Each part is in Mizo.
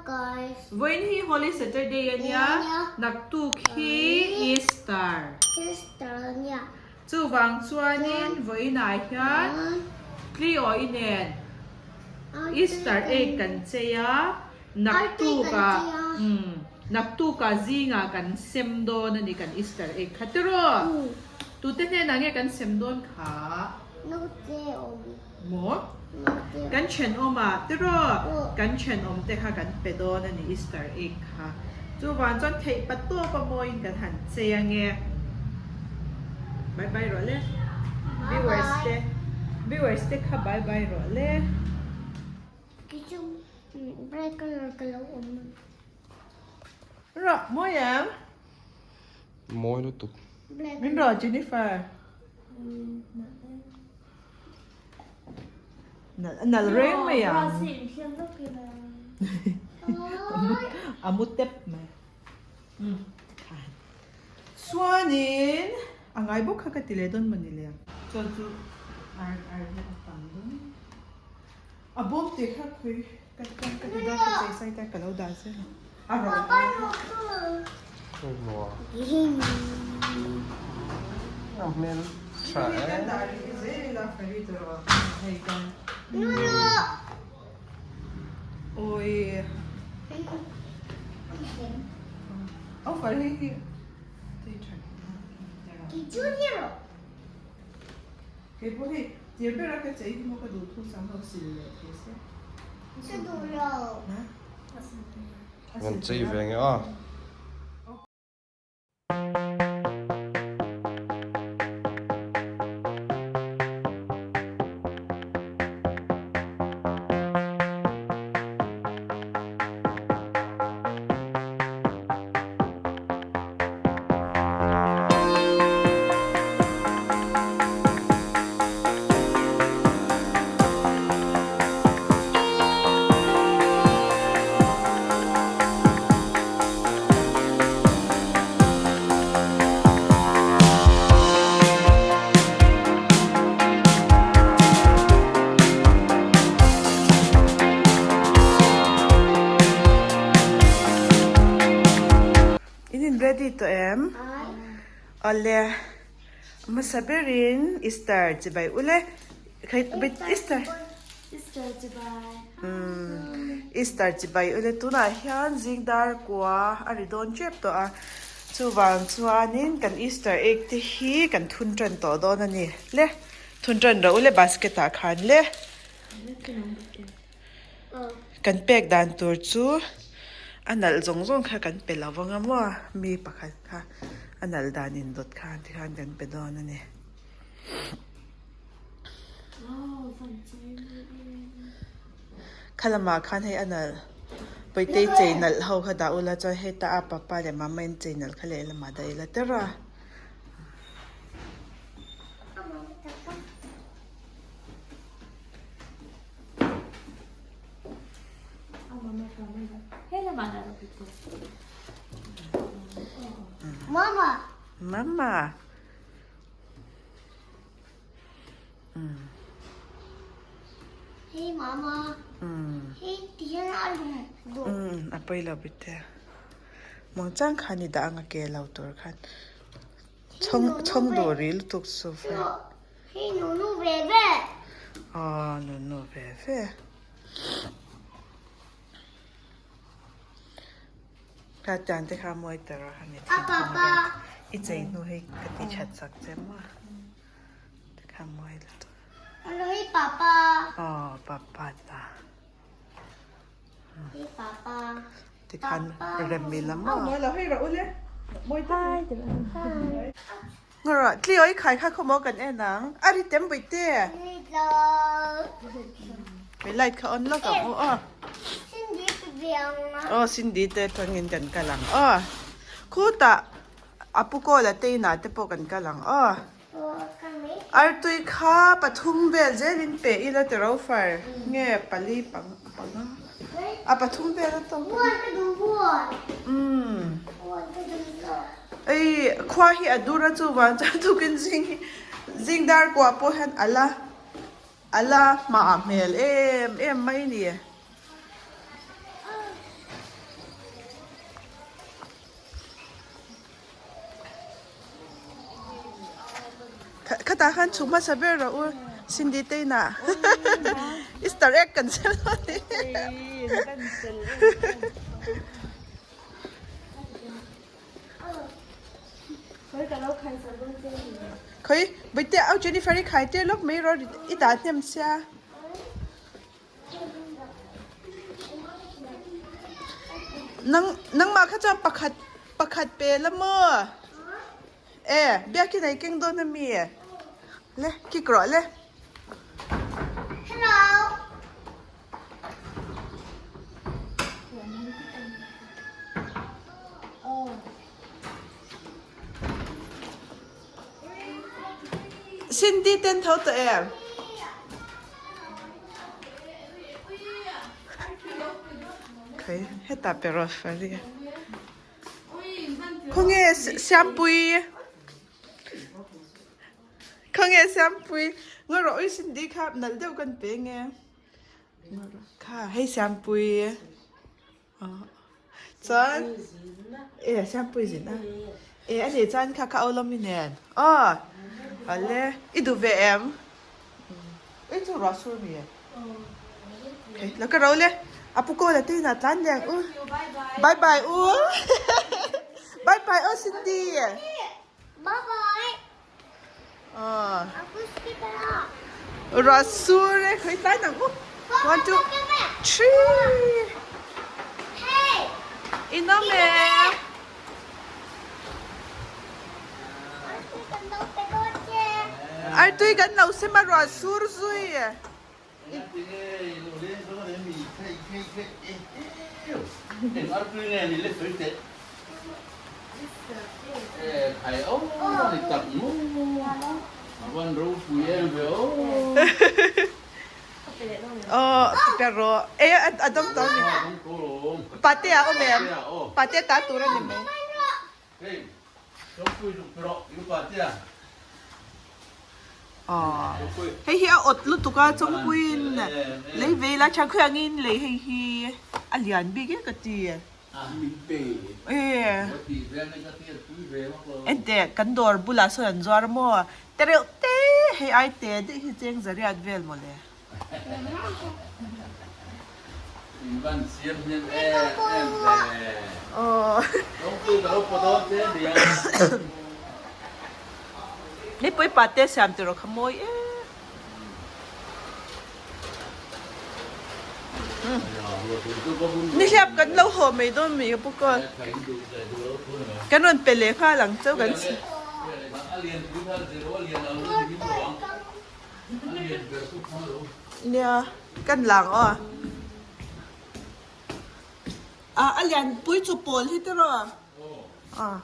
guys. Vawiin hi Holy Saturday a nia, naktuk hi Easter. Easter a nia. Chuvang chuanin vawiinah hian Cleo-i nen Easter egg kan chei a, naktukah umm naktukah zingah kan sem dawn a ni kan Easter egg kha tiraw? Tute hnenah nge kan sem dawn kha? Naute awm. Maw? Kan thenawmah tiraw? Kan thenawm te kha kan pe dawn a ni Easter egg kha. Chuvang chuan theih pa tawp a mawiin kan han chei ange. Bye bye rawh le. Viewers te viewers te kha bye bye rawh le. Kei chu black colour ka lo awm. Rawh mawi em? Mawi lutuk. Min rawh Jennifer. Nal reng mai ang. A mu tep mai. Chuanin a ngai bawk kha ka ti leh dawn mawni le. Chuan chu ar ar hian a tam dawn. A bawm tih kha khawi ka ka ka ti dawn ka chei sai ta ka lo dah zel a. A rawn A hmel tha e. Kei pawh hei tir bera ka chei hi maw ka duh thu sam lo sil leh thei se. Ka duh lo. Kan chei ve nge a. In in ready tawh em? Awle hmasa berin Easter chibai ule Easter Easter chibai ule tunah hian zing dar kua a ri dawn tep tawh a chuvang chuanin kan Easter egg te hi kan thun tan tawh dawn a ni le thun tan rawh ule basket ah khan le Kan pek dan tur chu a nalh zawng zawng kha kan pe lo vang a maw mi pakhat kha a nalh dan indawt khan tikhan kan pe dawn a ni. Kha lamah khan hei a nalh Pawitei chei nalh ho kha dah ula chuan heta a papa leh mama in chei nalh kha lehlamah dah ila teuh a. Mama. Mama. Hey mama. Hey tihian a lum duh. A pawi lo bite. Muangchang khan i dah ang a ke lo tur khan. Chhawng chhawng duh rih lutuk chu fe. Hei nunu ve ve. Aw nunu ve ve. Ka tiang te kha mawi tar a hani thingkung vel i chei hnu hei ka ti that chak che maw te kha mawi lutuk. Hei papa. Aw papa ta. Hei papa. Tikhan rem i la maw. Mawi lo hei rawh ule. Mawi ta. Ngawrah tliawi khai kha khaw maw kan en ang. A ri tem bawih te. Hei light kha on lawk ang u aw. Cindy te biang a. Aw Cindy te tangin kan kal ang aw. Khutah Apu Kawla te inah te pawh kan kal ang aw. Artui kha pathum vel zelin pe ila ti ro far nge pali panga a pathum vel a tawk umm ei khua hi a dur a chuvang chuan tukin zing hi zing dar kuah pawh hian ala ala hmah hmel em em mai a ni. Hetah khan chhuk hmasa ber rawh u Cindy te inah Easter egg kan sel dawn a ni. Khawi Bawihte au Jennifer i khai tir lawk mai rawh i dah hnem sia. Nang nangmah kha chuan pakhat pakhat pe la maw? E biakin ei keng dawn ami? Le kick rawh le. Hello. Cindy ten tho tawh em? Khai hetah pe rawh fari khawnge Siampui khawnge Siampui ngaw rawh ui Cindy kha nalh deuh kan pe nge kha hei Siampui. Chuan e Siampui zin a e a nih chuan kha kha au lawm i nen aw awle i duh ve em i chu ruah sur mi okay lo ka ro le a pu kawl a te inah tlan leh ang u bye bye u bye bye aw Cindy bye bye aw ruah sur e khawi tlai nang u one two three in awm e artui kan lo sem a ruah sur zui. Aw pe rawh e a dawng tawh a ni pate a awm em pate ta tur a ni mai. Aw hei hi a awt lutuk a chawngpuiin lei vei la tha khawi angin lei hei hi a lian bik e ka ti e enteh kan dawr bulah sawn an zuar a maw te reuh te hei ai te daih hi cheng zariat vel mawle. Nipui pa te siam tur kha mawi em. Nihliap kan lo haw mai dawn mai ka pu kawl. Kan rawn pe leh nghal ang chauh kan. Nia kan lang aw ah a lian pui chu pawl hi tiraw ah.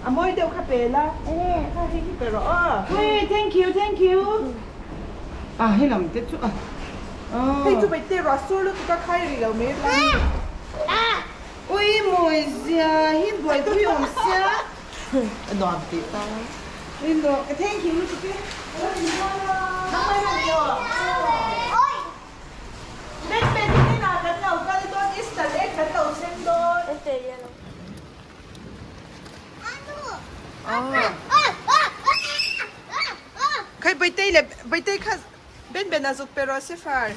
A mawi deuh kha pe la kha hei hi pe rawh aw. Hey thank you thank you a hei lam te chu a Hei chu mai te ruah sur lutuk a khai rih lo mai la. Ui mawi zia hi buaipui awm sia. A nuam tih ta. Ui nuam ka thank you lutuk e. Net pen inah kan lo kal dawn Easter egg kan lo sem dawn. Khai Bawihtei. Bawihtei leh Bawihtei kha Ben Ben a zuk pe rawh se far.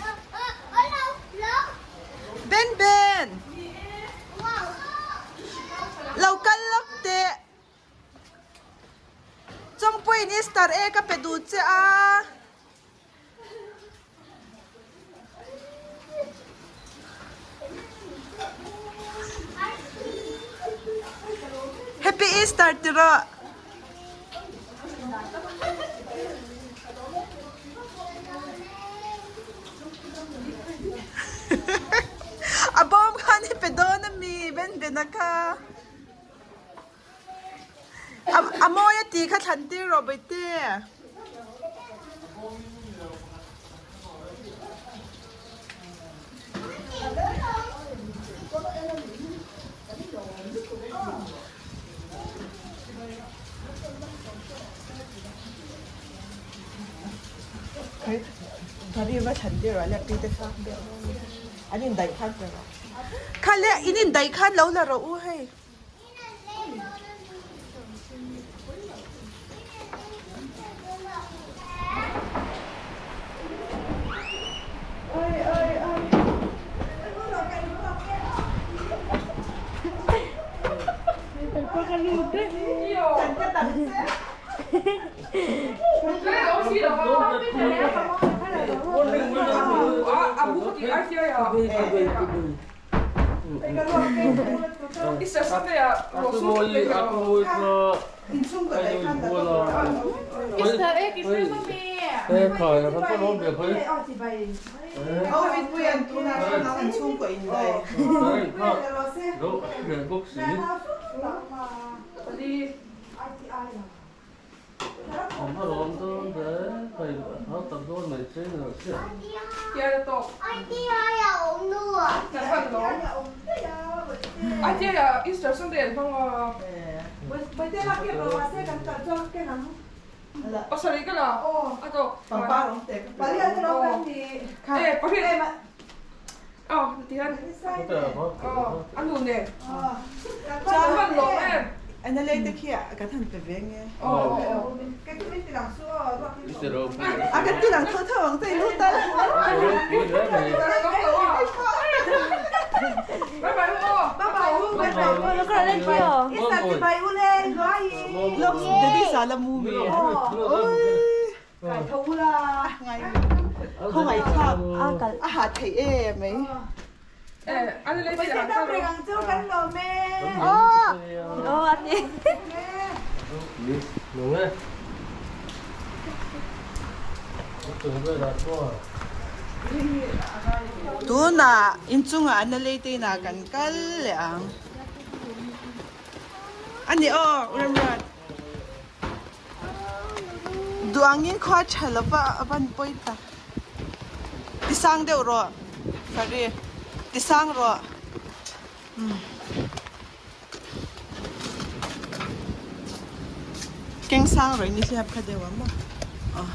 Ben Ben! Lo kal lawk teh. Chawngpuiin Easter egg a pe duh che a. Happy Easter ti rawh. A bawm khan i pe dawn ami Ben Bena kha. A mawi a ti kha thlan tir rawh Bawitte. Kha le in indaih khan lo la rawh u hei. Tunah inchungah an la lei te inah kan kal leh ang. A ni aw Remruat. Duh angin khua tha lova a van pawi tak. Tisang deuh rawh Fari. Tisang rawh. Keng sang rawih ni hliap kha deuh ang maw? Aw.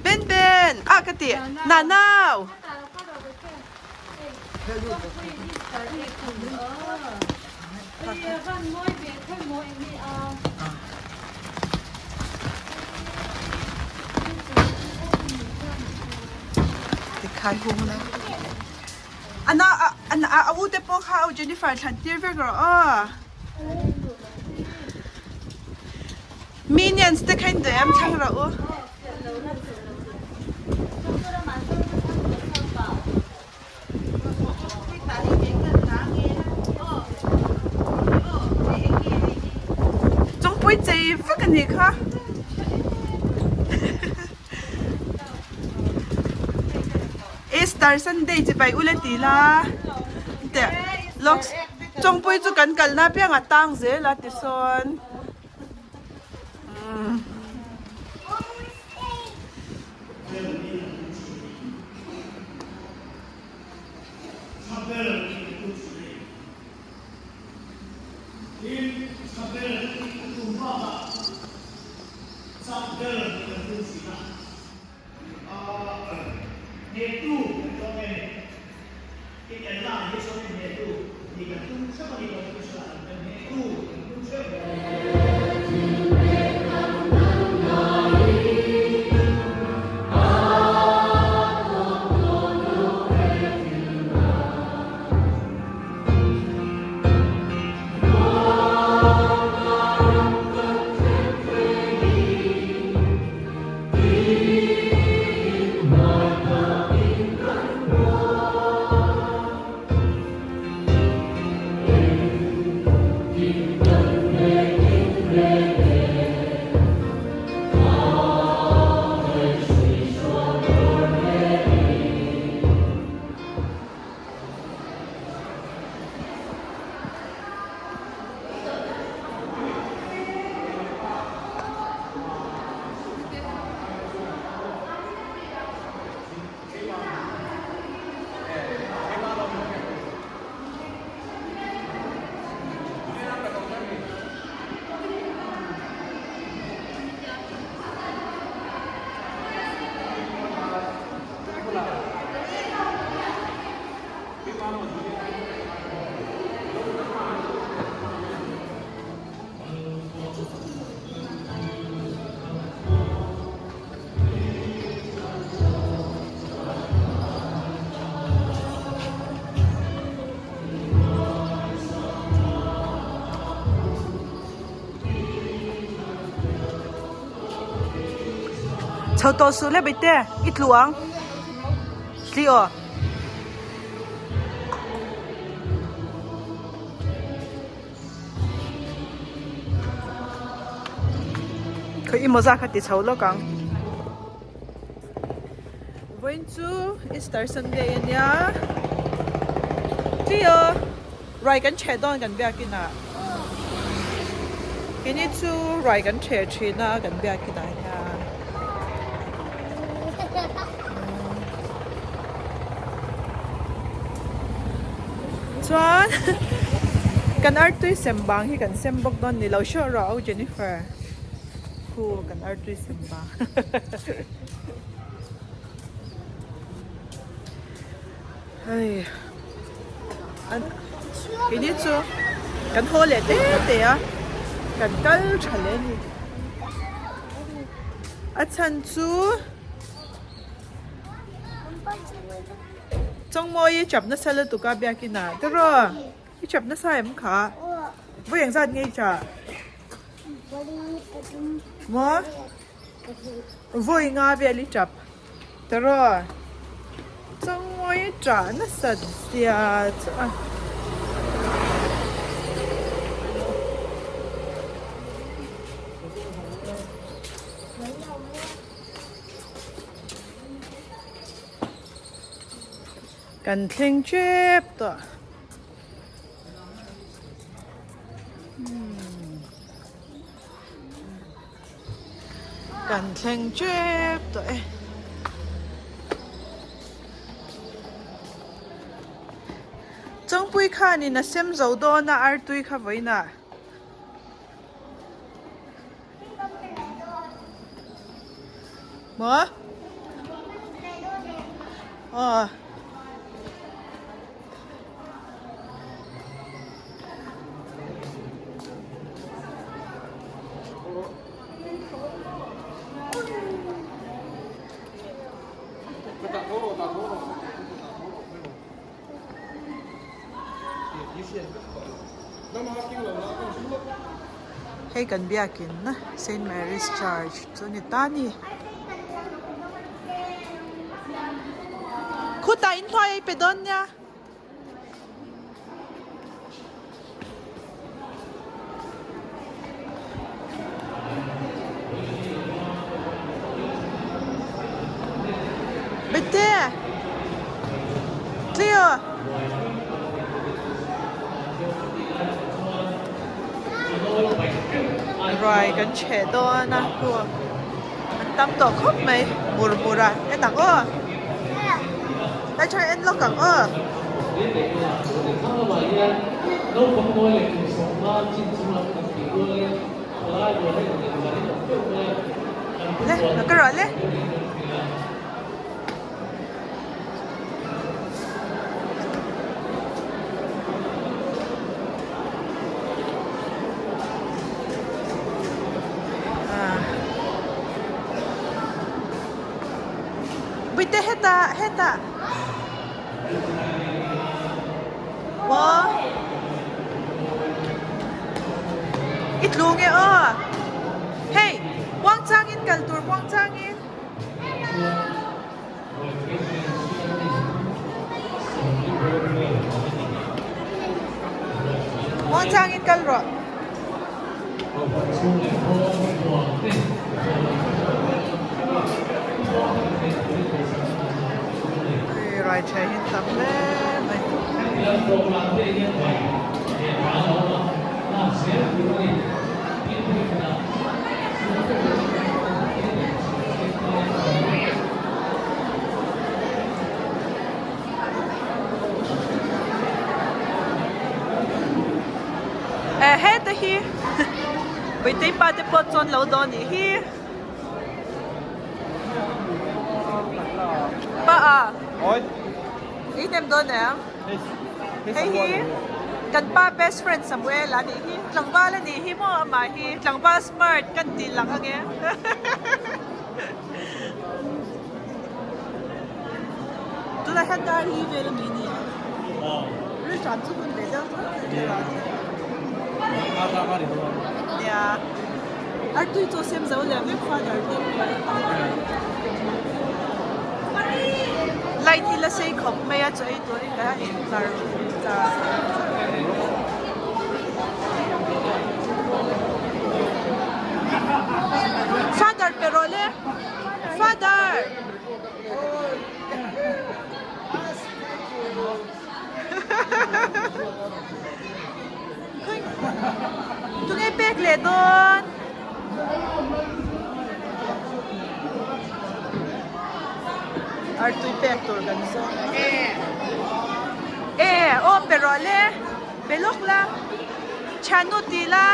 Ben Ben! Ah ka ti! Nanau! Tikhai hung la. Ana ana a u te pawh kha u Jennifer thlan tir vek rawh aw. Minions te kha in duh em thlang rawh u. Chawngpui chei vek a nih kha. Easter Sunday chibai ule ti la teh lawk Chawngpui chu kan kalna apiangah tang zel a tisawn. hnehtu kan tawng em? Inelnaah hi chuan hnehtu nih kan tum hreuh a ni, competition-ah kan hnehtu kan tum hreuh. Chho tawh suh le bete i tlu ang tli aw. Khawi i mawza kha ti chho lawk ang. Vawiin chu Easter Sunday a nia. Tli aw ruai kan chheh dawn kan biakin ah. Keini chu ruai kan chheh thin a kan biakin ah hian. Chuan kan artui sem bang hi kan sem bawk dawn ni lo hriat rawh au Jennifer khu kan artui sem bang hei an keini chu kan haw leh te te a kan kal tha leh a ni a chhan chu. Chawngmawi i chap nasa lutuk a biakin ah tiraw i chap nasa em kha vawi eng zat nge i chah maw vawi nga vel i chap tiraw Chawngmawi i chah nasa zia chu a. Kan thleng tep tawh. Kan thleng tep tawh e. Chawngpui khanin a sem zo dawn a artui kha vawiinah. Maw? Aw. Hei kan biakin Saint Mary's Church chu a ni ta a ni. Khutah inhnuai a i pe dawn nia. Bete! Cleo! Ruai kan chheh dawn a khu an tam tawh khawp mai mur mur a en ang aw. Lai tha en lawk ang aw. Le, ka ruah le. Hetah hetah. Maw? I tlu nge aw. Hei, muangchangin kal tur muangchangin. Muangchangin kal rawh. Rai tha hi tam hle mai. Eh heta hi Puitei pa te pawh chuan lo dawn nih hi Pa a I hnem dawn em Hei hi kan pa best friend Samuel a nih hi tlangval a nih hi maw amah hi tlangval smart kan tih lang ange. Tunah hian dar li vel a mi ni a rilṭam chu hun ve deuh tho nia artui chu a sem zo leh vek father te light hi la sei khawp mai a chaw ei turin kan han in tlar char. Father pe rawh le Father Tunge pek leh dawn Artui pek tur kan zawng e aw pe rawh le pe lawk la Thiannu ti la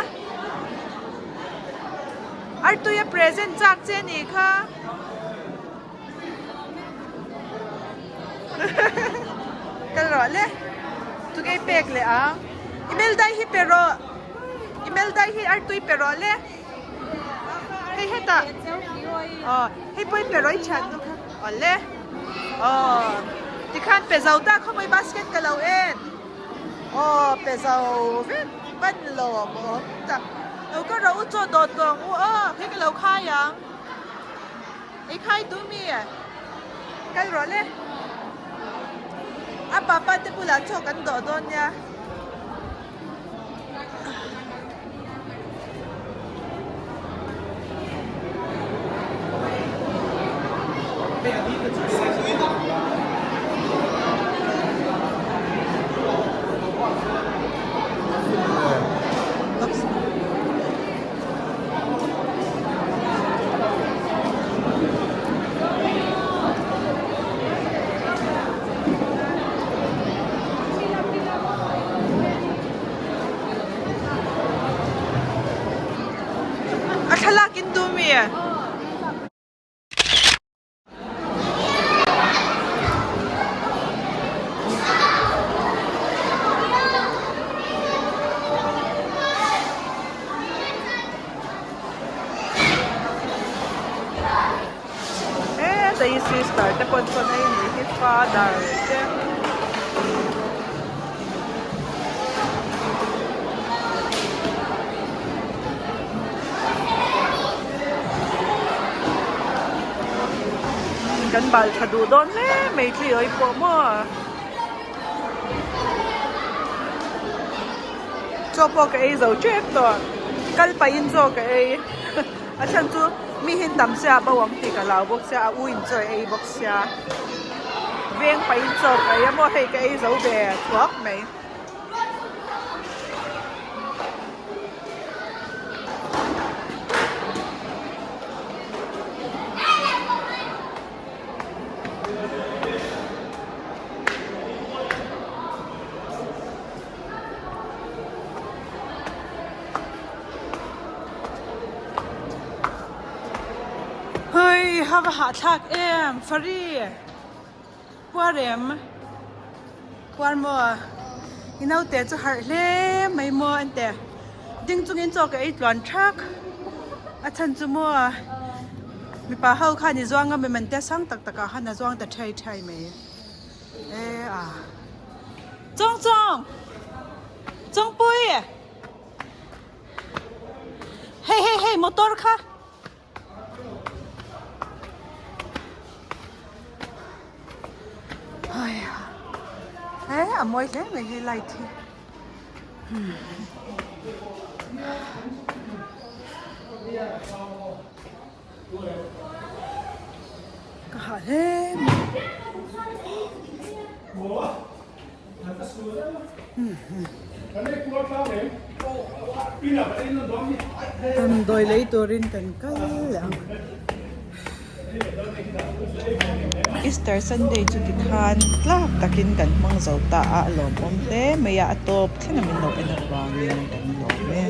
Artuia present chak che nih kha. Kal rawh le. Tugei pek leh ang. Email dai hi pe rawh. Email dai hi artui pe rawh le. Hei hetah. Aw hei pawh i pe rawh i thian nu kha. Aw le. Aw tikhan pe zo ta khawmawih basket ka lo en. Aw pe zo vek ban lawm awm tak. Lo ka ro u chaw dawt tawh ang u aw hei ka lo khai ang. Ei khai tu mi kal rawh le. A papa te bulah chaw kan dawh dawn nia. A thlalak in duh mi? Heta hi sister te pawn chuan hei ni hi father te kan bal tha duh dawn hle mai tli awi pawh maw chaw pawh ka ei zo tep tawh kal pahin chaw ka ei a chhan chu mi hi tam sia a bo ang tih ka lau bawk sia a u in chaw a ei bawk sia veng pahin chaw ka ei a maw hei ka ei zo ve thuak mai. Hei ha va hahthlak em Fari puar em puar maw i naute chu harh hle mai maw an ti ding chungin chaw ka ei tluan thak a chhan chu maw. Mipa ho khan i zuang a mi man te sang tak tak ah khan a zuang ta thei thei mai e a Chawng chawng Chawngpui Hei hei hei motor kha. He a mawi hle mai hei light hi. Ka hah hle mai. Damdawi lei turin kan kal leh ang. Easter Sunday chu tikhan tlak takin kan hmang zo ta a, a lawmawm hle mai a, a tawp thleng a min lo en avangin kan lawm e.